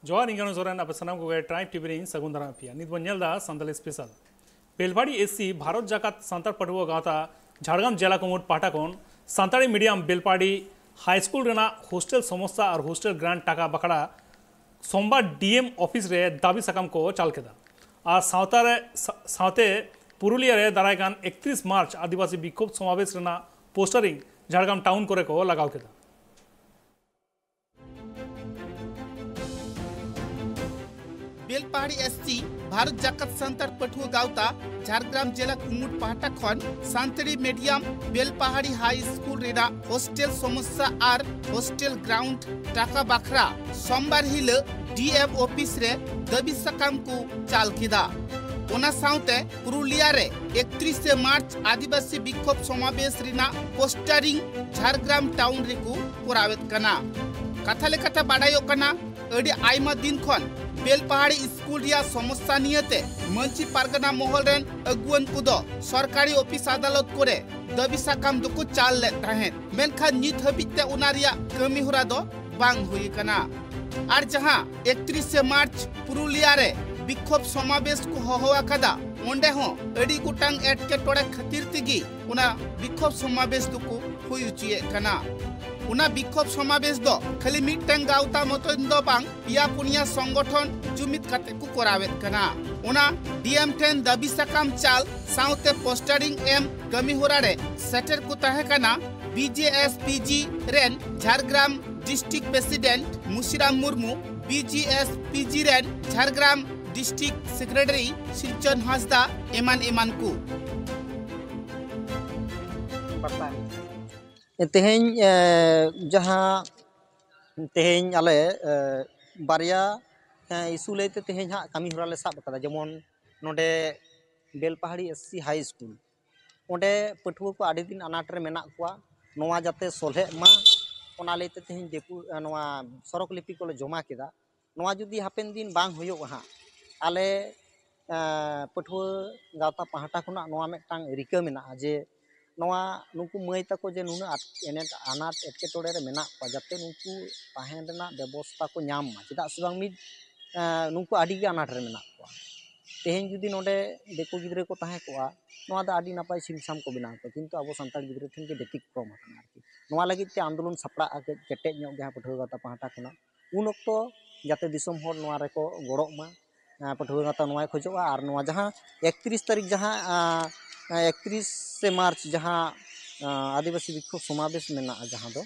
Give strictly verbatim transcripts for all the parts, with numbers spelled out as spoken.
ᱡᱚᱦᱟᱨ, ᱤᱧ ᱠᱟᱱᱩ ᱥᱚᱨᱮᱱ, ᱟᱯᱮ ᱥᱟᱱᱟᱢ ᱠᱚᱜᱮ ᱴᱨᱟᱭᱤᱵᱽ ᱴᱤᱵᱷᱤ ᱨᱮᱧ ᱥᱟᱹᱜᱩᱱ ᱫᱟᱨᱟᱢ ᱯᱮᱭᱟ᱾ ᱱᱤᱛ ᱵᱚᱱ ᱧᱮᱞ ᱮᱫᱟ Santali special. Belpahari S C Bharat ᱡᱟᱠᱟᱛ ᱥᱟᱱᱛᱟᱲ ᱯᱟᱹᱴᱷᱩᱣᱟᱹ ᱜᱟᱶᱛᱟ ᱡᱷᱟᱲᱜᱨᱟᱢ ᱡᱮᱞᱟ ᱠᱩᱢᱩᱴ ᱯᱟᱦᱴᱟ ᱠᱷᱚᱱ ᱥᱟᱱᱛᱟᱲᱤ ᱢᱤᱰᱤᱭᱟᱢ ᱵᱮᱞᱯᱟᱦᱟᱲᱤ ᱦᱟᱭ ᱥᱠᱩᱞ ᱨᱮᱱᱟᱜ ᱦᱳᱥᱴᱮᱞ ᱥᱚᱢᱚᱥᱥᱟ ᱟᱨ ᱦᱳᱥᱴᱮᱞ ᱜᱨᱟᱱᱴ ᱴᱟᱠᱟ ᱵᱟᱠᱷᱨᱟ ᱥᱳᱢᱵᱟᱨ ᱰᱤ ᱮᱢ ᱚᱯᱷᱤᱥ ᱨᱮ ᱫᱟᱹᱵᱤ ᱥᱟᱠᱟᱢ ᱠᱚ ᱪᱟᱞ ᱠᱮᱫᱟ᱾ ᱟᱨ ᱥᱟᱶᱛᱟ ᱨᱮ, ᱥᱟ-, ᱥᱟᱶᱛᱮ ᱯᱩᱨᱩᱞᱤᱭᱟᱹ ᱨᱮ ᱫᱟᱨᱟᱭ ᱠᱟᱱ ᱮᱠᱛᱨᱤᱥ ᱢᱟᱨᱪ ᱟᱹᱫᱤᱵᱟᱹᱥᱤ ᱵᱤᱠᱷᱳᱵ ᱥᱚᱢᱟᱵᱮᱥ ᱨᱮᱱᱟᱜ ᱯᱳᱥᱴᱟᱨᱤᱝ ᱡᱷᱟᱲᱜᱨᱟᱢ ᱴᱟᱣᱩᱱ ᱠᱚᱨᱮ ᱠᱚ ᱞᱟᱜᱟᱣ ᱠᱮᱫᱟ᱾ ᱵᱮᱞᱯᱟᱦᱟᱲᱤ ᱮᱥ ᱥᱤ ᱵᱷᱟᱨᱚᱛ ᱡᱟᱠᱟᱛ ᱥᱟᱱᱛᱟᱲ ᱯᱟᱹᱴᱷᱩᱣᱟᱹ ᱜᱟᱶᱛᱟ ᱡᱷᱟᱲᱜᱨᱟᱢ ᱡᱮᱞᱟ ᱠᱩᱢᱩᱴ ᱯᱟᱦᱴᱟ ᱠᱷᱚᱱ ᱥᱟᱱᱛᱟᱲᱤ ᱢᱤᱰᱤᱭᱟᱢ ᱵᱮᱞᱯᱟᱦᱟᱲᱤ ᱦᱟᱭ ᱥᱠᱩᱞ ᱨᱮᱱᱟᱜ ᱦᱳᱥᱴᱮᱞ ᱥᱚᱢᱚᱥᱥᱟ ᱟᱨ ᱦᱳᱥᱴᱮᱞ ᱜᱨᱟᱣᱩᱱᱰ ᱴᱟᱠᱟ ᱵᱟᱠᱷᱨᱟ ᱥᱳᱢᱵᱟᱨ ᱦᱤᱞᱳᱜ ᱰᱤ ᱮᱢ ᱚᱯᱷᱤᱥ ᱨᱮ ᱫᱟᱹᱵᱤ ᱥᱟᱠᱟᱢ ᱠᱚ ᱪᱟᱞ ᱠᱮᱫᱟ᱾ ᱚᱱᱟ ᱥᱟᱶᱛᱮ ᱯᱩᱨᱩᱞᱤᱭᱟ ᱨᱮ ᱮᱠᱛᱨᱤᱥᱮ ᱢᱟᱨᱪ ᱟᱹᱫᱤᱵᱟᱹᱥᱤ ᱵᱤᱠᱷᱳᱵ ᱥᱚᱢᱟᱵᱮᱥ ᱨᱮᱱᱟᱜ ᱯᱳᱥᱴᱟᱨᱤᱝ ᱡᱷᱟᱲᱜᱨᱟᱢ ᱴᱟᱣᱩᱱ ᱨᱮᱠᱚ ᱠᱚᱨᱟᱣᱮᱫ ᱠᱟᱱᱟ᱾ ᱠᱟᱛᱷᱟ ᱞᱮᱠᱟᱛᱮ ᱵᱟᱰᱟᱭᱚᱜ ᱠᱟᱱᱟ, ᱟᱹᱰᱤ ᱟᱭᱢᱟ ᱫᱤᱱ ᱠᱷᱚᱱ ᱵᱮᱞᱯᱟᱦᱟᱲᱤ ᱥᱠᱩᱞ ᱨᱮᱭᱟᱜ ᱥᱚᱢᱚᱥᱥᱟ ᱱᱤᱭᱟᱹᱛᱮ ᱢᱟᱹᱡᱷᱤ ᱯᱟᱨᱜᱟᱱᱟ ᱢᱚᱦᱚᱞ ᱨᱮᱱ ᱟᱹᱜᱩᱣᱟᱹᱱ ᱠᱚᱫᱚ ᱥᱚᱨᱠᱟᱨᱤ ᱚᱯᱷᱤᱥ ᱟᱫᱟᱞᱚᱛ ᱠᱚᱨᱮ ᱫᱟᱹᱵᱤ ᱥᱟᱠᱟᱢ ᱫᱚᱠᱚ ᱪᱟᱞ ᱞᱮᱫ ᱛᱟᱦᱮᱸᱫ, ᱢᱮᱱᱠᱷᱟᱱ ᱱᱤᱛ ᱦᱟᱹᱵᱤᱡ ᱛᱮ ᱚᱱᱟ ᱨᱮᱭᱟᱜ ᱠᱟᱹᱢᱤ ᱦᱚᱨᱟ ᱫᱚ ᱵᱟᱝ ᱦᱩᱭ ᱟᱠᱟᱱᱟ᱾ ᱟᱨ ᱡᱟᱦᱟᱸ ᱮᱠᱛᱨᱤᱥᱮ ᱢᱟᱨᱪ ᱯᱩᱨᱩᱞᱤᱭᱟ ᱨᱮ ᱵᱤᱠᱷᱳᱵ ᱥᱚᱢᱟᱵᱮᱥ ᱠᱚ ᱦᱚᱦᱚ ᱟᱠᱟᱫᱟ, ᱚᱸᱰᱮ ᱦᱚᱸ ᱟᱹᱰᱤ ᱜᱚᱴᱟᱝ ᱮᱴᱠᱮᱴᱚᱬᱮ ᱠᱷᱟᱹᱛᱤᱨ ᱛᱮᱜᱮ ᱚᱱᱟ ᱵᱤᱠᱷᱳᱵ ᱥᱚᱢᱟᱵᱮᱥ ᱫᱚᱠᱚ ᱦᱩᱭ ᱦᱚᱪᱚᱭᱮᱫ ᱠᱟᱱᱟ᱾ ᱚᱱᱟ ᱵᱤᱠᱷᱳᱵ ᱥᱚᱢᱟᱵᱮᱥ ᱫᱚ ᱠᱷᱟᱹᱞᱤ ᱢᱤᱫᱴᱟᱝ ᱜᱟᱶᱛᱟ ᱢᱚᱛᱚᱱ ᱫᱚ ᱵᱟᱝ, ᱯᱮᱭᱟ ᱯᱩᱱᱭᱟ ᱥᱚᱝᱜᱚᱴᱷᱚᱱ ᱡᱩᱢᱤᱫ ᱠᱟᱛᱮ ᱠᱚ ᱠᱚᱨᱟᱣᱮᱫ ᱠᱟᱱᱟ᱾ ᱚᱱᱟ ᱰᱤ ᱮᱢ ᱴᱷᱮᱱ ᱫᱟᱹᱵᱤ ᱥᱟᱠᱟᱢ ᱪᱟᱞ ᱥᱟᱶᱛᱮ ᱯᱳᱥᱴᱟᱨᱤᱝ ᱮᱢ ᱠᱟᱹᱢᱤ ᱦᱚᱨᱟ ᱨᱮ ᱥᱮᱴᱮᱨ ᱠᱚ ᱛᱟᱦᱮᱸ ᱠᱟᱱᱟ B J S P G ᱨᱮᱱ Jhargram district president Musiram Murmu, B G S P G ᱨᱮᱱ ᱡᱷᱟᱲᱜᱨᱟᱢ ᱰᱤᱥᱴᱨᱤᱠᱴ ᱥᱮᱠᱨᱮᱴᱟᱨᱤ ᱥᱤᱨᱡᱚᱱ ᱦᱟᱸᱥᱫᱟ, ᱮᱢᱟᱱ ᱮᱢᱟᱱ ᱠᱚ᱾ ᱛᱮᱦᱮᱧ, ᱮ, ᱡᱟᱦᱟᱸ ᱛᱮᱦᱮᱧ ᱟᱞᱮ, ᱮ, ᱵᱟᱨᱭᱟ, ᱮ, ᱤᱥᱩ ᱞᱟᱹᱭᱛᱮ ᱛᱮᱦᱮᱧ ᱦᱟᱸᱜ ᱠᱟᱹᱢᱤ ᱦᱚᱨᱟ ᱞᱮ ᱥᱟᱵ ᱟᱠᱟᱫᱟ, ᱡᱮᱢᱚᱱ ᱱᱚᱰᱮ ᱵᱮᱞᱯᱟᱦᱟᱲᱤ ᱮᱥ ᱥᱤ ᱦᱟᱭ ᱥᱠᱩᱞ, ᱚᱸᱰᱮ ᱯᱟᱹᱴᱷᱩᱣᱟᱹ ᱠᱚ ᱟᱹᱰᱤ ᱫᱤᱱ ᱟᱱᱟᱴ ᱨᱮ ᱢᱮᱱᱟᱜ ᱠᱚᱣᱟ᱾ ᱱᱚᱣᱟ ᱡᱟᱛᱮ ᱥᱚᱞᱦᱮᱜ ᱢᱟ, ᱚᱱᱟ ᱞᱟᱹᱭᱛᱮ ᱛᱮᱦᱮᱧ ᱰᱮᱯᱩ-, ᱱᱚᱣᱟ ᱥᱚᱨᱚᱠ ᱞᱤᱯᱤ ᱠᱚᱞᱮ ᱡᱚᱢᱟ ᱠᱮᱫᱟ᱾ ᱱᱚᱣᱟ ᱡᱩᱫᱤ ᱦᱟᱯᱮᱱ ᱫᱤᱱ ᱵᱟᱝ ᱦᱩᱭᱩᱜᱼᱟ ᱦᱟᱸᱜ, ᱟᱞᱮ, ᱮᱸ, ᱯᱟᱹᱴᱷᱩᱣᱟᱹ ᱜᱟᱶᱛᱟ ᱯᱟᱦᱴᱟ ᱠᱷᱚᱱᱟᱜ ᱱᱚᱣᱟ ᱢᱤᱫᱴᱟᱝ ᱨᱤᱠᱟᱹ ᱢᱮᱱᱟᱜᱼᱟ ᱡᱮ ᱱᱚᱣᱟ ᱱᱩᱠᱩ ᱢᱟᱹᱭ ᱛᱟᱠᱚ ᱡᱮ ᱱᱩᱱᱟᱹᱜ ᱟᱴ-, ᱮᱱᱮᱴ-, ᱟᱱᱟᱴ ᱮᱴᱠᱮᱴᱚᱬᱮ ᱨᱮ ᱢᱮᱱᱟᱜ ᱠᱚᱣᱟ, ᱡᱟᱛᱮ ᱱᱩᱠᱩ ᱛᱟᱦᱮᱱ ᱨᱮᱱᱟᱜ ᱵᱮᱵᱚᱥᱛᱟ ᱠᱚ ᱧᱟᱢ ᱢᱟ᱾ ᱪᱮᱫᱟᱜ ᱥᱮ ᱵᱟᱝ ᱢᱤᱫ, ᱮᱸ, ᱱᱩᱠᱩ ᱟᱹᱰᱤ ᱜᱮ ᱟᱱᱟᱴ ᱨᱮ ᱢᱮᱱᱟᱜ ᱠᱚᱣᱟ᱾ ᱛᱮᱦᱮᱧ ᱡᱩᱫᱤ ᱱᱚᱰᱮ ᱫᱤᱠᱩ ᱜᱤᱫᱽᱨᱟᱹ ᱠᱚ ᱛᱟᱦᱮᱸ ᱠᱚᱜᱼᱟ, ᱱᱚᱣᱟ ᱫᱚ ᱟᱹᱰᱤ ᱱᱟᱯᱟᱭ ᱥᱤᱢ ᱥᱟᱢ ᱠᱚ ᱵᱮᱱᱟᱣ ᱠᱚᱣᱟ, ᱠᱤᱱᱛᱩ ᱟᱵᱚ ᱥᱟᱱᱛᱟᱲ ᱜᱤᱫᱽᱨᱟᱹ ᱴᱷᱮᱱ ᱜᱮ ᱵᱮᱛᱤᱠᱨᱚᱢ ᱟᱠᱟᱱᱟ ᱟᱨᱠᱤ᱾ ᱱᱚᱣᱟ ᱞᱟᱹᱜᱤᱫ ᱛᱮ ᱟᱱᱫᱳᱞᱚᱱ ᱥᱟᱯᱲᱟᱜᱼᱟ, ᱠᱟᱹᱡ ᱠᱮᱴᱮᱡ ᱧᱚᱜ ᱡᱟᱦᱟᱸ ᱯᱟᱹᱴᱷᱩᱣᱟᱹ ᱜᱟᱶᱛᱟ ᱯᱟᱦᱴᱟ ᱠᱷᱚᱱᱟᱜ, ᱩᱱ ᱚᱠᱛᱚ ᱡᱟᱛᱮ ᱫᱤᱥᱚᱢ ᱦᱚᱲ ᱱᱚᱣᱟ ᱨᱮᱠᱚ ᱜᱚᱲᱚᱜ ᱢᱟ, ᱟᱸ, ᱯᱟᱹᱴᱷᱩᱣᱟᱹ ᱜᱟᱶᱛᱟ ᱱᱚᱣᱟᱭ ᱠᱷᱚᱡᱚᱜᱼᱟ᱾ ᱟᱨ ᱱᱚᱣᱟ ᱡᱟᱦᱟᱸ ᱮᱠᱛᱨᱤᱥ ᱛᱟᱹᱨᱤᱠᱷ, ᱡᱟᱦᱟᱸ, ᱟᱸ, ᱮᱠᱛᱨᱤᱥᱮ ᱢᱟᱨᱪ ᱡᱟᱦᱟᱸ, ᱟᱸ, ᱟᱹᱫᱤᱵᱟᱹᱥᱤ ᱵᱤᱠᱠᱷᱳᱵ ᱥᱚᱢᱟᱵᱮᱥ ᱢᱮᱱᱟᱜᱼᱟ, ᱡᱟᱦᱟᱸ ᱫᱚ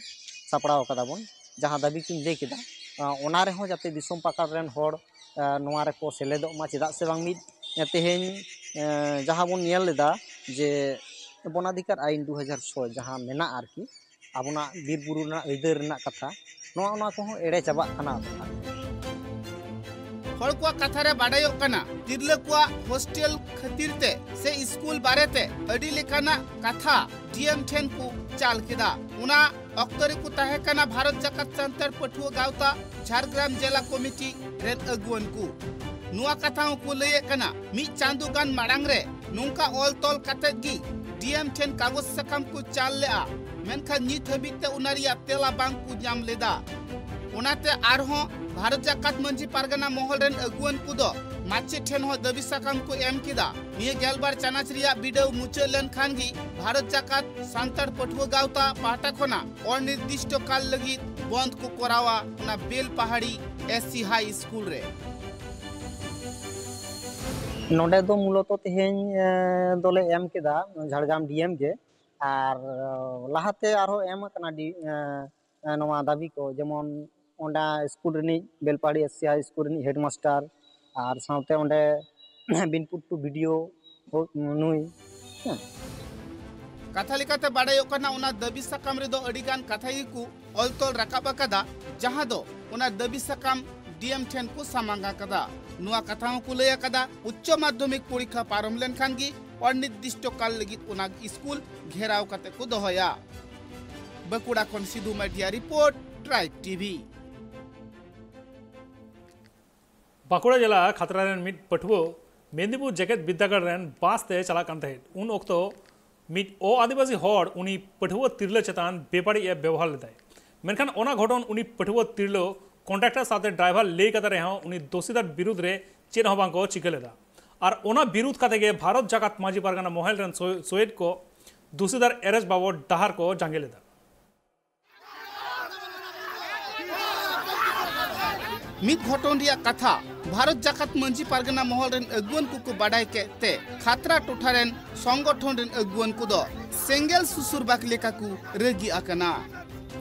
ᱥᱟᱯᱲᱟᱣ ᱠᱟᱫᱟ ᱵᱚᱱ, ᱡᱟᱦᱟᱸ ᱫᱟᱹᱵᱤ ᱠᱚᱧ ᱞᱟᱹᱭ ᱠᱮᱫᱟ, ᱟᱸ, ᱚᱱᱟ ᱨᱮᱦᱚᱸ ᱡᱟᱛᱮ ᱫᱤᱥᱚᱢ ᱯᱟᱠᱟᱲ ᱨᱮᱱ ᱦᱚᱲ, ᱟᱸ, ᱱᱚᱣᱟ ᱨᱮᱠᱚ ᱥᱮᱞᱮᱫᱚᱜ ᱢᱟ᱾ ᱪᱮᱫᱟᱜ ᱥᱮ ᱵᱟᱝ ᱢᱤᱫ, ᱟᱸ, ᱛᱮᱦᱮᱧ, ᱟᱸ, ᱡᱟᱦᱟᱸ ᱵᱚᱱ ᱧᱮᱞ ᱞᱮᱫᱟ ᱡᱮ ᱵᱚᱱᱟᱫᱷᱤᱠᱟᱨ ᱟᱭᱤᱱ ᱫᱩ ᱦᱟᱡᱟᱨ ᱪᱷᱚᱭ ᱡᱟᱦᱟᱸ ᱢᱮᱱᱟᱜᱼᱟ ᱟᱨᱠᱤ, ᱟᱵᱚᱱᱟᱜ ᱵᱤᱨ ᱵᱩᱨᱩ ᱨᱮᱱᱟᱜ ᱟᱹᱭᱫᱟᱹᱨ ᱨᱮᱱᱟᱜ ᱠᱟᱛᱷᱟ, ᱱᱚᱣᱟ, ᱱᱚᱣᱟ ᱠᱚᱦᱚᱸ ᱮᱲᱮ ᱪᱟᱵᱟᱜ ᱠᱟᱱᱟ᱾ ᱦᱚᱲ ᱠᱚᱣᱟᱜ ᱠᱟᱛᱷᱟ ᱨᱮ ᱵᱟᱰᱟᱭᱚᱜ ᱠᱟᱱᱟ, ᱛᱤᱨᱞᱟᱹ ᱠᱚᱣᱟᱜ ᱦᱳᱥᱴᱮᱞ ᱠᱷᱟᱹᱛᱤᱨ ᱛᱮ ᱥᱮ ᱥᱠᱩᱞ ᱵᱟᱨᱮᱛᱮ ᱟᱹᱰᱤ ᱞᱮᱠᱟᱱᱟᱜ ᱠᱟᱛᱷᱟ ᱰᱤ ᱮᱢ ᱴᱷᱮᱱ ᱠᱚ ᱪᱟᱞ ᱠᱮᱫᱟ᱾ ᱚᱱᱟ ᱚᱠᱛᱚ ᱨᱮᱠᱚ ᱛᱟᱦᱮᱸ ᱠᱟᱱᱟ ᱵᱷᱟᱨᱚᱛ ᱡᱟᱠᱟᱛ ᱥᱟᱱᱛᱟᱲ ᱯᱟᱹᱴᱷᱩᱣᱟᱹ ᱜᱟᱶᱛᱟ ᱡᱷᱟᱲᱜᱨᱟᱢ ᱡᱮᱞᱟ ᱠᱚᱢᱤᱴᱤ ᱨᱮᱱ ᱟᱹᱜᱩᱣᱟᱹᱱ ᱠᱚ᱾ ᱱᱚᱣᱟ ᱠᱟᱛᱷᱟ ᱦᱚᱸᱠᱚ ᱞᱟᱹᱭᱮᱫ ᱠᱟᱱᱟ, ᱢᱤᱫ ᱪᱟᱸᱫᱳ ᱜᱟᱱ ᱢᱟᱲᱟᱝ ᱨᱮ ᱱᱚᱝᱠᱟ ᱚᱞ ᱛᱚᱞ ᱠᱟᱛᱮᱫ ᱜᱮ ᱰᱤ ᱮᱢ ᱴᱷᱮᱱ ᱠᱟᱜᱚᱡᱽ ᱥᱟᱠᱟᱢ ᱠᱚ ᱪᱟᱞ ᱞᱮᱫᱼᱟ, ᱢᱮᱱᱠᱷᱟᱱ ᱱᱤᱛ ᱦᱟᱹᱵᱤᱡ ᱛᱮ ᱚᱱᱟ ᱨᱮᱭᱟᱜ ᱛᱮᱞᱟ ᱵᱟᱝ ᱠᱚ ᱧᱟᱢ ᱞᱮᱫᱟ᱾ ᱚᱱᱟᱛᱮ ᱟᱨᱦᱚᱸ ᱵᱷᱟᱨᱚᱛ ᱡᱟᱠᱟᱛ ᱢᱟᱹᱡᱷᱤ ᱯᱟᱨᱜᱟᱱᱟ ᱢᱚᱦᱚᱞ ᱨᱮᱱ ᱟᱹᱜᱩᱣᱟᱹᱱ ᱠᱚᱫᱚ ᱢᱟᱪᱮᱫ ᱴᱷᱮᱱ ᱦᱚᱸ ᱫᱟᱹᱵᱤ ᱥᱟᱠᱟᱢ ᱠᱚ ᱮᱢ ᱠᱮᱫᱟ᱾ ᱱᱤᱭᱟᱹ ᱜᱮᱞᱵᱟᱨ ᱪᱟᱱᱟᱪ ᱨᱮᱭᱟᱜ ᱵᱤᱰᱟᱹᱣ ᱢᱩᱪᱟᱹᱫ ᱞᱮᱱᱠᱷᱟᱱ ᱜᱮ ᱵᱷᱟᱨᱚᱛ ᱡᱟᱠᱟᱛ ᱥᱟᱱᱛᱟᱲ ᱯᱟᱹᱴᱷᱩᱣᱟᱹ ᱜᱟᱶᱛᱟ ᱯᱟᱦᱴᱟ ᱠᱷᱚᱱᱟᱜ ᱚᱱᱤᱨᱫᱤᱥᱴᱚ ᱠᱟᱞ ᱞᱟᱹᱜᱤᱫ ᱵᱚᱱᱫᱷ ᱠᱚ ᱠᱚᱨᱟᱣᱟ ᱚᱱᱟ ᱵᱮᱞᱯᱟᱦᱟᱲᱤ ᱮᱥ ᱥᱤ ᱦᱟᱭ ᱥᱠᱩᱞ ᱨᱮ᱾ ᱱᱚᱰᱮ ᱫᱚ ᱢᱩᱞᱚᱛᱚ ᱛᱮᱦᱮᱧ, ᱮ, ᱫᱚᱞᱮ ᱮᱢ ᱠᱮᱫᱟ ᱡᱷᱟᱲᱜᱨᱟᱢ ᱰᱤ ᱮᱢ ᱜᱮ, ᱟᱨ, ᱮ, ᱞᱟᱦᱟᱛᱮ ᱟᱨᱦᱚᱸ ᱮᱢ ᱟᱠᱟᱱᱟ ᱰᱤ-, ᱮ, ᱮ, ᱱᱚᱣᱟ ᱫᱟᱹᱵᱤ ᱠᱚ, ᱡᱮᱢᱚᱱ ᱚᱸᱰᱮ ᱥᱠᱩᱞ ᱨᱤᱱᱤᱡ, ᱵᱮᱞᱯᱟᱦᱟᱲᱤ ᱮᱥ ᱥᱤ ᱦᱟᱭ ᱥᱠᱩᱞ ᱨᱤᱱᱤᱡ ᱦᱮᱰᱢᱟᱥᱴᱟᱨ, ᱟᱨ ᱥᱟᱶᱛᱮ ᱚᱸᱰᱮ ᱵᱤᱱᱯᱩᱨ ᱴᱩ ᱵᱤ ᱰᱤ ᱳ ᱱᱩᱭ, ᱦᱮᱸ᱾ ᱠᱟᱛᱷᱟ ᱞᱮᱠᱟᱛᱮ ᱵᱟᱰᱟᱭᱚᱜ ᱠᱟᱱᱟ, ᱚᱱᱟ ᱫᱟᱹᱵᱤ ᱥᱟᱠᱟᱢ ᱨᱮᱫᱚ ᱟᱹᱰᱤ ᱜᱟᱱ ᱠᱟᱛᱷᱟ ᱜᱮᱠᱚ ᱚᱞ ᱛᱚᱞ ᱨᱟᱠᱟᱵ ᱟᱠᱟᱫᱟ, ᱡᱟᱦᱟᱸ ᱫᱚ ᱚᱱᱟ ᱫᱟᱹᱵᱤ ᱥᱟᱠᱟᱢ ᱰᱤ ᱮᱢ ᱴᱷᱮᱱ ᱠᱚ ᱥᱟᱢᱟᱝ ᱟᱠᱟᱫᱟ᱾ ᱱᱚᱣᱟ ᱠᱟᱛᱷᱟ ᱦᱚᱸᱠᱚ ᱞᱟᱹᱭ ᱟᱠᱟᱫᱟ, ᱩᱪᱪᱚ ᱢᱟᱫᱽᱫᱷᱚᱢᱤᱠ ᱯᱚᱨᱤᱠᱠᱷᱟ ᱯᱟᱨᱚᱢ ᱞᱮᱱᱠᱷᱟᱱ ᱜᱮ ᱚᱱᱤᱨᱫᱤᱥᱴᱚ ᱠᱟᱞ ᱞᱟᱹᱜᱤᱫ ᱚᱱᱟ ᱥᱠᱩᱞ ᱜᱷᱮᱨᱟᱣ ᱠᱟᱛᱮ ᱠᱚ ᱫᱚᱦᱚᱭᱟ᱾ ᱵᱟᱸᱠᱩᱲᱟ ᱠᱷᱚᱱ ᱥᱤᱫᱷᱩ ᱢᱟᱹᱴᱤᱭᱟ ᱨᱤᱯᱳᱨᱴ, ᱴᱨᱟᱭᱤᱵᱽ ᱴᱤ ᱵᱷᱤ᱾ ᱵᱟᱸᱠᱩᱲᱟ ᱡᱮᱞᱟ ᱠᱷᱟᱛᱲᱟ ᱨᱮᱱ ᱢᱤᱫ ᱯᱟᱹᱴᱷᱩᱣᱟᱹ ᱢᱮᱫᱤᱱᱤᱯᱩᱨ ᱡᱮᱜᱮᱛ ᱵᱤᱨᱫᱟᱹᱜᱟᱲ ᱨᱮᱱ ᱵᱟᱥ ᱛᱮ ᱪᱟᱞᱟᱜ ᱠᱟᱱ ᱛᱟᱦᱮᱸᱫ᱾ ᱩᱱ ᱚᱠᱛᱚ ᱢᱤᱫ ᱚ-ᱟᱹᱫᱤᱵᱟᱹᱥᱤ ᱦᱚᱲ ᱩᱱᱤ ᱯᱟᱹᱴᱷᱩᱣᱟᱹ ᱛᱤᱨᱞᱟᱹ ᱪᱮᱛᱟᱱ ᱵᱮᱵᱟᱹᱲᱤᱡ ᱮ ᱵᱮᱣᱦᱟᱨ ᱞᱮᱫᱟᱭ᱾ ᱢᱮᱱᱠᱷᱟᱱ ᱚᱱᱟ ᱜᱷᱚᱴᱚᱱ ᱩᱱᱤ ᱯᱟᱹᱴᱷᱩᱣᱟᱹ ᱛᱤᱨᱞᱟᱹ ᱠᱚᱱᱰᱟᱠᱴᱟᱨ ᱥᱟᱶᱛᱮ ᱰᱨᱟᱭᱵᱷᱟᱨ ᱞᱟᱹᱭ ᱠᱟᱛᱮ ᱨᱮᱦᱚᱸ ᱩᱱᱤ ᱫᱳᱥᱤᱫᱟᱨ ᱵᱤᱨᱩᱫᱷ ᱨᱮ ᱪᱮᱫ ᱦᱚᱸ ᱵᱟᱝ ᱠᱚ ᱪᱤᱠᱟᱹ ᱞᱮᱫᱟ᱾ ᱟᱨ ᱚᱱᱟ ᱵᱤᱨᱩᱫᱷ ᱠᱟᱛᱮ ᱜᱮ ᱵᱷᱟᱨᱚᱛ ᱡᱟᱠᱟᱛ ᱢᱟᱹᱡᱷᱤ ᱯᱟᱨᱜᱟᱱᱟ ᱢᱚᱦᱚᱞ ᱨᱮᱱ ᱥᱚ-, ᱥᱚᱭᱮᱫ ᱠᱚ ᱫᱳᱥᱤᱫᱟᱨ ᱮᱨᱮᱥᱴ ᱵᱟᱵᱚᱫ ᱰᱟᱦᱟᱨ ᱠᱚ ᱡᱟᱸᱜᱮ ᱞᱮᱫᱟ᱾ ᱢᱤᱫ ᱜᱷᱚᱴᱚᱱ ᱨᱮᱭᱟᱜ ᱠᱟᱛᱷᱟ ᱵᱷᱟᱨᱚᱛ ᱡᱟᱠᱟᱛ ᱢᱟᱹᱡᱷᱤ ᱯᱟᱨᱜᱟᱱᱟ ᱢᱚᱦᱚᱞ ᱨᱮᱱ ᱟᱹᱜᱩᱣᱟᱹᱱ ᱠᱚᱠᱚ ᱵᱟᱰᱟᱭ ᱠᱮᱫ ᱛᱮ ᱠᱷᱟᱛᱨᱟ ᱴᱚᱴᱷᱟ ᱨᱮᱱ ᱥᱚᱝᱜᱚᱴᱷᱚᱱ ᱨᱮᱱ ᱟᱹᱜᱩᱣᱟᱹᱱ ᱠᱚᱫᱚ ᱥᱮᱸᱜᱮᱞ ᱥᱩᱥᱩᱨ ᱵᱟᱜᱽ ᱞᱮᱠᱟ ᱠᱚ ᱨᱟᱹᱜᱤ ᱟᱠᱟᱱᱟ᱾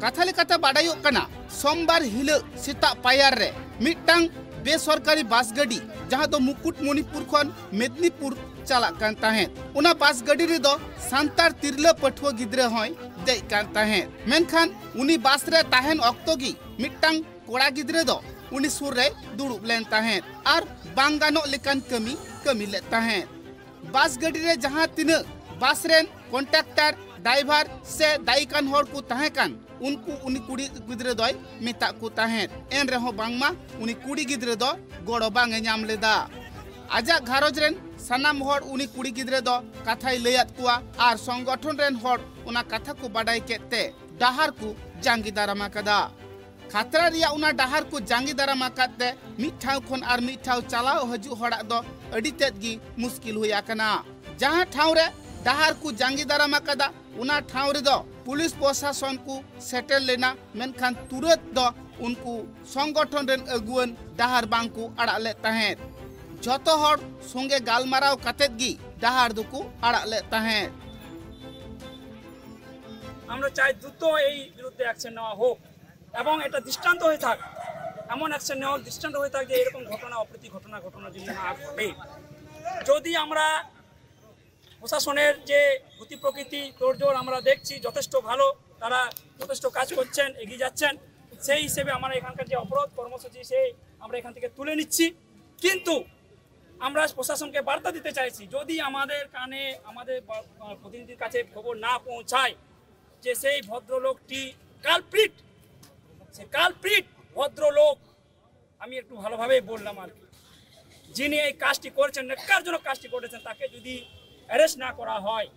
ᱠᱟᱛᱷᱟ ᱞᱮᱠᱟᱛᱮ ᱵᱟᱰᱟᱭᱚᱜ ᱠᱟᱱᱟ, ᱥᱳᱢᱵᱟᱨ ᱦᱤᱞᱚᱜ ᱥᱮᱛᱟᱜ ᱯᱟᱭᱟᱨ ᱨᱮ ᱢᱤᱫᱴᱟᱝ ᱵᱮᱥᱚᱨᱠᱟᱨᱤ ᱵᱟᱥ ᱜᱟᱹᱰᱤ, ᱡᱟᱦᱟᱸ ᱫᱚ ᱢᱩᱠᱩᱴᱢᱚᱱᱤᱯᱩᱨ ᱠᱷᱚᱱ ᱢᱮᱫᱽᱱᱤᱯᱩᱨ ᱪᱟᱞᱟᱜ ᱠᱟᱱ ᱛᱟᱦᱮᱸᱫ, ᱚᱱᱟ ᱵᱟᱥ ᱜᱟᱹᱰᱤ ᱨᱮᱫᱚ ᱥᱟᱱᱛᱟᱲ ᱛᱤᱨᱞᱟᱹ ᱯᱟᱹᱴᱷᱩᱣᱟᱹ ᱜᱤᱫᱽᱨᱟᱹ ᱦᱚᱸᱭ ᱫᱮᱡ ᱠᱟᱱ ᱛᱟᱦᱮᱸᱫ᱾ ᱢᱮᱱᱠᱷᱟᱱ ᱩᱱᱤ ᱵᱟᱥ ᱨᱮ ᱛᱟᱦᱮᱱ ᱚᱠᱛᱚ ᱜᱮ ᱢᱤᱫᱴᱟᱝ ᱠᱚᱲᱟ ᱜᱤᱫᱽᱨᱟᱹ ᱫᱚ ᱩᱱᱤ ᱥᱩᱨ ᱨᱮᱭ ᱫᱩᱲᱩᱵ ᱞᱮᱱ ᱛᱟᱦᱮᱸᱫ ᱟᱨ ᱵᱟᱝ ᱜᱟᱱᱚᱜ ᱞᱮᱠᱟᱱ ᱠᱟᱹᱢᱤ ᱠᱟᱹᱢᱤ ᱞᱮᱫ ᱛᱟᱦᱮᱸᱫ᱾ ᱵᱟᱥ ᱜᱟᱹᱰᱤ ᱨᱮ ᱡᱟᱦᱟᱸ ᱛᱤᱱᱟᱹᱜ ᱵᱟᱥ ᱨᱮᱱ ᱠᱚᱱᱰᱟᱠᱴᱟᱨ, ᱰᱨᱟᱭᱵᱷᱟᱨ ᱥᱮ ᱫᱟᱭᱤ ᱠᱟᱱ ᱦᱚᱲ ᱠᱚ ᱛᱟᱦᱮᱸ ᱠᱟᱱ, ᱩᱱᱠᱩ ᱩᱱᱤ ᱠᱩᱲᱤ ᱜᱤᱫᱽᱨᱟᱹ ᱫᱚᱭ ᱢᱮᱛᱟᱜ ᱠᱚ ᱛᱟᱦᱮᱸᱫ᱾ ᱮᱱ ᱨᱮᱦᱚᱸ ᱵᱟᱝᱢᱟ ᱩᱱᱤ ᱠᱩᱲᱤ ᱜᱤᱫᱽᱨᱟᱹ ᱫᱚ ᱜᱚᱲᱚ ᱵᱟᱝ ᱮ ᱧᱟᱢ ᱞᱮᱫᱟ᱾ ᱟᱡᱟᱜ ᱜᱷᱟᱨᱚᱸᱡᱽ ᱨᱮᱱ ᱥᱟᱱᱟᱢ ᱦᱚᱲ ᱩᱱᱤ ᱠᱩᱲᱤ ᱜᱤᱫᱽᱨᱟᱹ ᱫᱚ ᱠᱟᱛᱷᱟᱭ ᱞᱟᱹᱭᱟᱫ ᱠᱚᱣᱟ ᱟᱨ ᱥᱚᱝᱜᱚᱴᱷᱚᱱ ᱨᱮᱱ ᱦᱚᱲ ᱚᱱᱟ ᱠᱟᱛᱷᱟ ᱠᱚ ᱵᱟᱰᱟᱭ ᱠᱮᱫ ᱛᱮ ᱰᱟᱦᱟᱨ ᱠᱚ ᱡᱟᱸᱜᱮ ᱫᱟᱨᱟᱢ ᱟᱠᱟᱫᱟ᱾ ᱠᱷᱟᱛᱨᱟ ᱨᱮᱭᱟᱜ ᱚᱱᱟ ᱰᱟᱦᱟᱨ ᱠᱚ ᱡᱟᱸᱜᱮ ᱫᱟᱨᱟᱢ ᱟᱠᱟᱫ ᱛᱮ ᱢᱤᱫ ᱴᱷᱟᱶ ᱠᱷᱚᱱ ᱟᱨ ᱢᱤᱫ ᱴᱷᱟᱶ ᱪᱟᱞᱟᱣ ᱦᱤᱡᱩᱜ ᱦᱚᱲᱟᱜ ᱫᱚ ᱟᱹᱰᱤ ᱛᱮᱫ ᱜᱮ ᱢᱩᱥᱠᱤᱞ ᱦᱩᱭ ᱟᱠᱟᱱᱟ᱾ ᱡᱟᱦᱟᱸ ᱴᱷᱟᱶ ᱨᱮ ᱰᱟᱦᱟᱨ ᱠᱚ ᱡᱟᱸᱜᱮ ᱫᱟᱨᱟᱢ ᱟᱠᱟᱫᱟ, ᱚᱱᱟ ᱴᱷᱟᱶ ᱨᱮᱫᱚ ᱯᱩᱞᱤᱥ ᱯᱨᱚᱥᱟᱥᱚᱱ ᱠᱚ ᱥᱮᱴᱮᱨ ᱞᱮᱱᱟ, ᱢᱮᱱᱠᱷᱟᱱ ᱛᱩᱨᱟᱹᱛ ᱫᱚ ᱩᱱᱠᱩ ᱥᱚᱝᱜᱚᱴᱷᱚᱱ ᱨᱮᱱ ᱟᱹᱜᱩᱣᱟᱹᱱ ᱰᱟᱦᱟᱨ ᱵᱟᱝ ᱠᱚ ᱟᱲᱟᱜ ᱞᱮᱫ ᱛᱟᱦᱮᱸᱫ᱾ ᱡᱷᱚᱛᱚ ᱦᱚᱲ ᱥᱚᱸᱜᱮ ᱜᱟᱞᱢᱟᱨᱟᱣ ᱠᱟᱛᱮᱫ ᱜᱮ ᱰᱟᱦᱟᱨ ᱫᱚᱠᱚ ᱟᱲᱟᱜ ᱞᱮᱫ ᱛᱟᱦᱮᱸᱫ᱾ আমরা চাই দ্রুত এই বিরুদ্ধে অ্যাকশন নেওয়া হোক এবং এটা দৃষ্টান্ত হয়ে থাক, এমন অ্যাকশন নেওয়া হোক, দৃষ্টান্ত হয়ে থাক যে এরকম ঘটনা, অপ্রীতি ঘটনা, ঘটনা যদি না ঘটে। যদি আমরা প্রশাসনের যে গতি প্রকৃতি, তোড়জোড় আমরা দেখছি যথেষ্ট ভালো, তারা যথেষ্ট কাজ করছেন, এগিয়ে যাচ্ছেন, সেই হিসেবে আমরা এখানকার যে অবরোধ কর্মসূচি সেই আমরা এখান থেকে তুলে নিচ্ছি। কিন্তু আমরা প্রশাসনকে বার্তা দিতে চাইছি, যদি আমাদের কানে, আমাদের বা- প্রতিনিধির কাছে খবর না পৌঁছায় যে সেই ভদ্রলোকটি কালপ্রিট, সে কালপ্রিট ভদ্রলোক, আমি একটু ভালোভাবেই বললাম আর কি, যিনি এই কাজটি করেছেন, ন্যাক্কারজনক কাজটি করেছেন, তাকে যদি অ্যারেস্ট না করা হয়,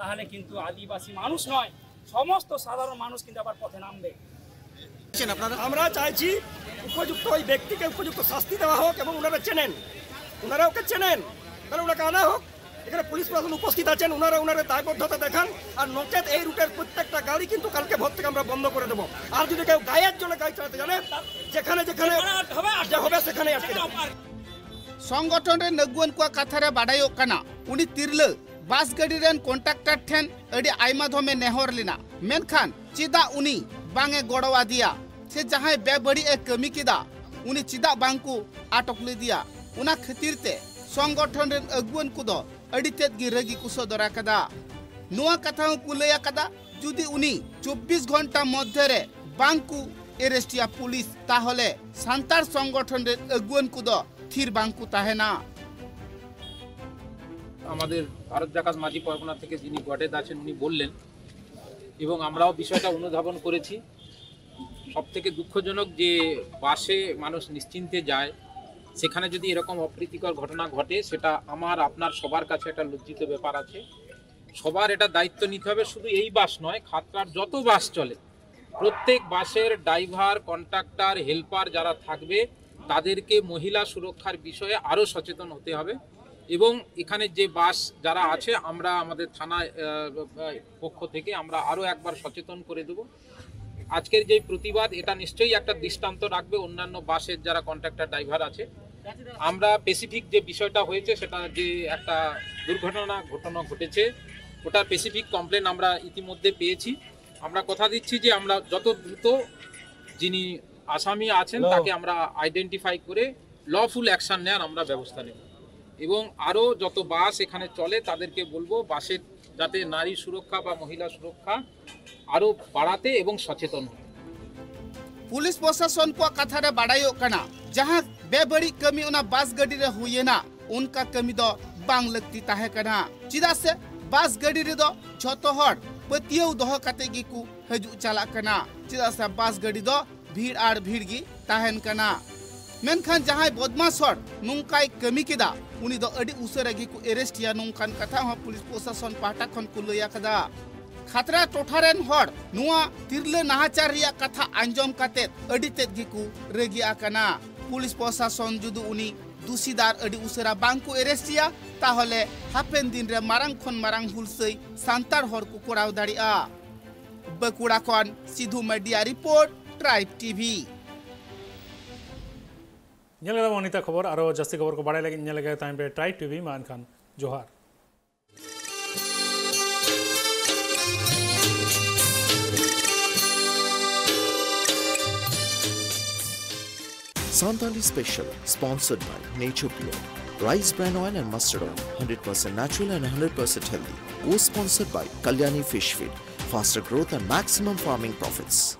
তাহলে কিন্তু আদিবাসী মানুষ নয়, সমস্ত সাধারণ মানুষ কিন্তু আবার পথে নামবে। আমরা চাইছি উপযুক্ত ওই ব্যক্তিকে উপযুক্ত শাস্তি দেওয়া হোক এবং ওনারা চেনেন, ওনারা ওকে চেনেন, তাহলে ওনাকে আনা হোক। এখানে পুলিশ প্রশাসন উপস্থিত আছেন, ওনারা ওনারা দায়বদ্ধতা দেখান। আর নচেত এই রুটের প্রত্যেকটা গাড়ি কিন্তু কালকে ভোর থেকে আমরা বন্ধ করে দেবো। আর যদি কেউ গায়ের জোরে গাড়ি চালাতে জানে, যেখানে যেখানে যা হবে সেখানে আটকে যাবে। ᱥᱚᱝᱜᱚᱴᱷᱚᱱ ᱨᱮᱱ ᱟᱹᱜᱩᱣᱟᱹᱱ ᱠᱚᱣᱟᱜ ᱠᱟᱛᱷᱟ ᱨᱮ ᱵᱟᱰᱟᱭᱚᱜ ᱠᱟᱱᱟ, ᱩᱱᱤ ᱛᱤᱨᱞᱟᱹ ᱵᱟᱥ ᱜᱟᱹᱰᱤ ᱨᱮᱱ ᱠᱚᱱᱴᱟᱠᱴᱟᱨ ᱴᱷᱮᱱ ᱟᱹᱰᱤ ᱟᱭᱢᱟ ᱫᱷᱚᱢᱮ ᱱᱮᱦᱚᱨ ᱞᱮᱱᱟ, ᱢᱮᱱᱠᱷᱟᱱ ᱪᱮᱫᱟᱜ ᱩᱱᱤ ᱵᱟᱝ ᱮ ᱜᱚᱲᱚ ᱟᱫᱮᱭᱟ ᱥᱮ ᱡᱟᱦᱟᱸᱭ ᱵᱮᱵᱟᱹᱲᱤᱡ ᱮ ᱠᱟᱹᱢᱤ ᱠᱮᱫᱟ ᱩᱱᱤ ᱪᱮᱫᱟᱜ ᱵᱟᱝ ᱠᱚ ᱟᱴᱚᱠ ᱞᱮᱫᱮᱭᱟ? ᱚᱱᱟ ᱠᱷᱟᱹᱛᱤᱨ ᱛᱮ ᱥᱚᱝᱜᱚᱴᱷᱚᱱ ᱨᱮᱱ ᱟᱹᱜᱩᱣᱟᱹᱱ ᱠᱚᱫᱚ ᱟᱹᱰᱤ ᱛᱮᱫ ᱜᱮ ᱨᱟᱹᱜᱤ ᱠᱚ ᱥᱚᱫᱚᱨ ᱟᱠᱟᱫᱟ᱾ ᱱᱚᱣᱟ ᱠᱟᱛᱷᱟ ᱦᱚᱸ ᱠᱚ ᱞᱟᱹᱭ ᱟᱠᱟᱫᱟ, ᱡᱩᱫᱤ ᱩᱱᱤ ᱪᱚᱵᱵᱤᱥ ᱜᱷᱚᱱᱴᱟ ᱢᱚᱫᱽᱫᱷᱮ ᱨᱮ ᱵᱟᱝ ᱠᱚ ᱮᱨᱮᱥᱴ ᱮᱭᱟ ᱯᱩᱞᱤᱥ, ᱛᱟᱦᱚᱞᱮ ᱥᱟᱱᱛᱟᱲ ᱥᱚᱝᱜᱚᱴᱷᱚᱱ ᱨᱮᱱ ᱟᱹᱜᱩᱣᱟᱹᱱ ᱠᱚᱫᱚ ᱛᱷᱤᱨ ᱵᱟᱝ ᱠᱚ ᱛᱟᱦᱮᱱᱟ᱾ আমাদের ভারত জাকাত মাঝি পরগনা থেকে যিনি গডেদ আছেন উনি বললেন, এবং আমরাও বিষয়টা অনুধাবন করেছি। সব থেকে দুঃখজনক যে বাসে মানুষ নিশ্চিন্তে যায়, সেখানে যদি এরকম অপ্রীতিকর ঘটনা ঘটে, সেটা আমার আপনার সবার কাছে একটা লজ্জিত ব্যাপার আছে। সবার এটা দায়িত্ব নিতে হবে। শুধু এই বাস নয়, খাতড়ার যত বাস চলে, প্রত্যেক বাসের ড্রাইভার, কন্ট্রাক্টর, হেল্পার যারা থাকবে, তাদেরকে মহিলা সুরক্ষার বিষয়ে আরও সচেতন হতে হবে। এবং এখানে যে বাস যারা আছে, আমরা আমাদের থানা আহ, পক্ষ থেকে আমরা আরও একবার সচেতন করে দেব। আজকের যে প্রতিবাদ, এটা নিশ্চয়ই একটা দৃষ্টান্ত রাখবে অন্যান্য বাসের যারা কন্ট্রাক্টর ড্রাইভার আছে। আমরা স্পেসিফিক যে বিষয়টা হয়েছে, সেটা যে একটা দুর্ঘটনা ঘটনা ঘটেছে, ওটার স্পেসিফিক কমপ্লেন আমরা ইতিমধ্যে পেয়েছি। আমরা কথা দিচ্ছি যে আমরা যত দ্রুত যিনি আসামি আছেন তাকে আমরা আইডেন্টিফাই করে লফুল অ্যাকশন নেওয়ার আমরা ব্যবস্থা নেব। এবং আরও যত বাস এখানে চলে তাদেরকে বলবো বাসের যাতে নারী সুরক্ষা বা মহিলা সুরক্ষা আরও বাড়াতে এবং সচেতন হতে। ᱯᱩᱞᱤᱥ ᱯᱨᱚᱥᱟᱥᱚᱱ ᱠᱚᱣᱟᱜ ᱠᱟᱛᱷᱟ ᱨᱮ ᱵᱟᱰᱟᱭᱚᱜ ᱠᱟᱱᱟ, ᱡᱟᱦᱟᱸ ᱵᱮᱵᱟᱹᱲᱤᱡ ᱠᱟᱹᱢᱤ ᱚᱱᱟ ᱵᱟᱥ ᱜᱟᱹᱰᱤ ᱨᱮ ᱦᱩᱭᱮᱱᱟ, ᱚᱱᱠᱟ ᱠᱟᱹᱢᱤ ᱫᱚ ᱵᱟᱝ ᱞᱟᱹᱠᱛᱤ ᱛᱟᱦᱮᱸ ᱠᱟᱱᱟ᱾ ᱪᱮᱫᱟᱜ ᱥᱮ ᱵᱟᱥ ᱜᱟᱹᱰᱤ ᱨᱮᱫᱚ ᱡᱷᱚᱛᱚ ᱦᱚᱲ ᱯᱟᱹᱛᱭᱟᱹᱣ ᱫᱚᱦᱚ ᱠᱟᱛᱮ ᱜᱮᱠᱚ ᱦᱤᱡᱩᱜ ᱪᱟᱞᱟᱜ ᱠᱟᱱᱟ᱾ ᱪᱮᱫᱟᱜ ᱥᱮ ᱵᱟᱥ ᱜᱟᱹᱰᱤ ᱫᱚ ᱵᱷᱤᱲ ᱟᱨ ᱵᱷᱤᱲ ᱜᱮ ᱛᱟᱦᱮᱱ ᱠᱟᱱᱟ᱾ ᱢᱮᱱᱠᱷᱟᱱ ᱡᱟᱦᱟᱸᱭ ᱵᱚᱫᱢᱟᱥ ᱦᱚᱲ ᱱᱚᱝᱠᱟᱭ ᱠᱟᱹᱢᱤ ᱠᱮᱫᱟ, ᱩᱱᱤ ᱫᱚ ᱟᱹᱰᱤ ᱩᱥᱟᱹᱨᱟ ᱜᱮᱠᱚ ᱮᱨᱮᱥᱴ ᱮᱭᱟ, ᱱᱚᱝᱠᱟᱱ ᱠᱟᱛᱷᱟ ᱦᱚᱸ ᱯᱩᱞᱤᱥ ᱯᱨᱚᱥᱟᱥᱚᱱ ᱯᱟᱦᱴᱟ ᱠᱷᱚᱱ ᱠᱚ ᱞᱟᱹᱭ ᱟᱠᱟᱫᱟ᱾ ᱠᱷᱟᱛᱲᱟ ᱴᱚᱴᱷᱟ ᱨᱮᱱ ᱦᱚᱲ ᱱᱚᱣᱟ ᱛᱤᱨᱞᱟᱹ ᱱᱟᱦᱟᱪᱟᱨ ᱨᱮᱭᱟᱜ ᱠᱟᱛᱷᱟ ᱟᱸᱡᱚᱢ ᱠᱟᱛᱮ ᱟᱹᱰᱤ ᱛᱮᱫ ᱜᱮᱠᱚ ᱨᱟᱹᱜᱤ ᱟᱠᱟᱱᱟ᱾ ᱯᱩᱞᱤᱥ ᱯᱨᱚᱥᱟᱥᱚᱱ ᱡᱩᱫᱤ ᱩᱱᱤ ᱫᱩᱥᱤᱫᱟᱨ ᱟᱹᱰᱤ ᱩᱥᱟᱹᱨᱟ ᱵᱟᱝ ᱠᱚ ᱮᱨᱮᱥᱴ ᱮᱭᱟ, ᱛᱟᱦᱚᱞᱮ ᱦᱟᱯᱮᱱ ᱫᱤᱱ ᱨᱮ ᱢᱟᱨᱟᱝ ᱠᱷᱚᱱ ᱢᱟᱨᱟᱝ ᱦᱩᱞᱥᱟᱹᱭ ᱥᱟᱱᱛᱟᱲ ᱦᱚᱲ ᱠᱚ ᱠᱚᱨᱟᱣ ᱫᱟᱲᱮᱭᱟᱜᱼᱟ᱾ ᱵᱟᱸᱠᱩᱲᱟ ᱠᱷᱚᱱ ᱥᱤᱫᱷᱩ ᱢᱟᱨᱰᱤᱭᱟ ᱨᱤᱯᱳᱨᱴ, ᱴᱨᱟᱭᱤᱵᱽ ᱴᱤᱵᱷᱤ᱾ ᱧᱮᱞ ᱠᱮᱫᱟ ᱵᱚᱱ ᱱᱤᱛᱟᱜ ᱠᱷᱚᱵᱚᱨ᱾ ᱟᱨᱚ ᱡᱟᱹᱥᱛᱤ ᱠᱷᱚᱵᱚᱨ ᱠᱚ ᱵᱟᱲᱟᱭ ᱞᱟᱹᱜᱤᱫ ᱧᱮᱞ ᱞᱮᱜᱮ ᱛᱟᱦᱮᱱ ᱯᱮ ᱴᱨᱟᱭᱤᱵᱽ ᱴᱤᱵᱷᱤ᱾ ᱢᱟ ᱮᱱᱠᱷᱟᱱ ᱡᱚᱦᱟᱨ᱾ Santali Special, sponsored by Nature Pure, Rice Bran Oil and Mustard Oil, hundred percent natural and hundred percent healthy. Co-sponsored by Kalyani Fish Feed, faster growth and maximum farming profits.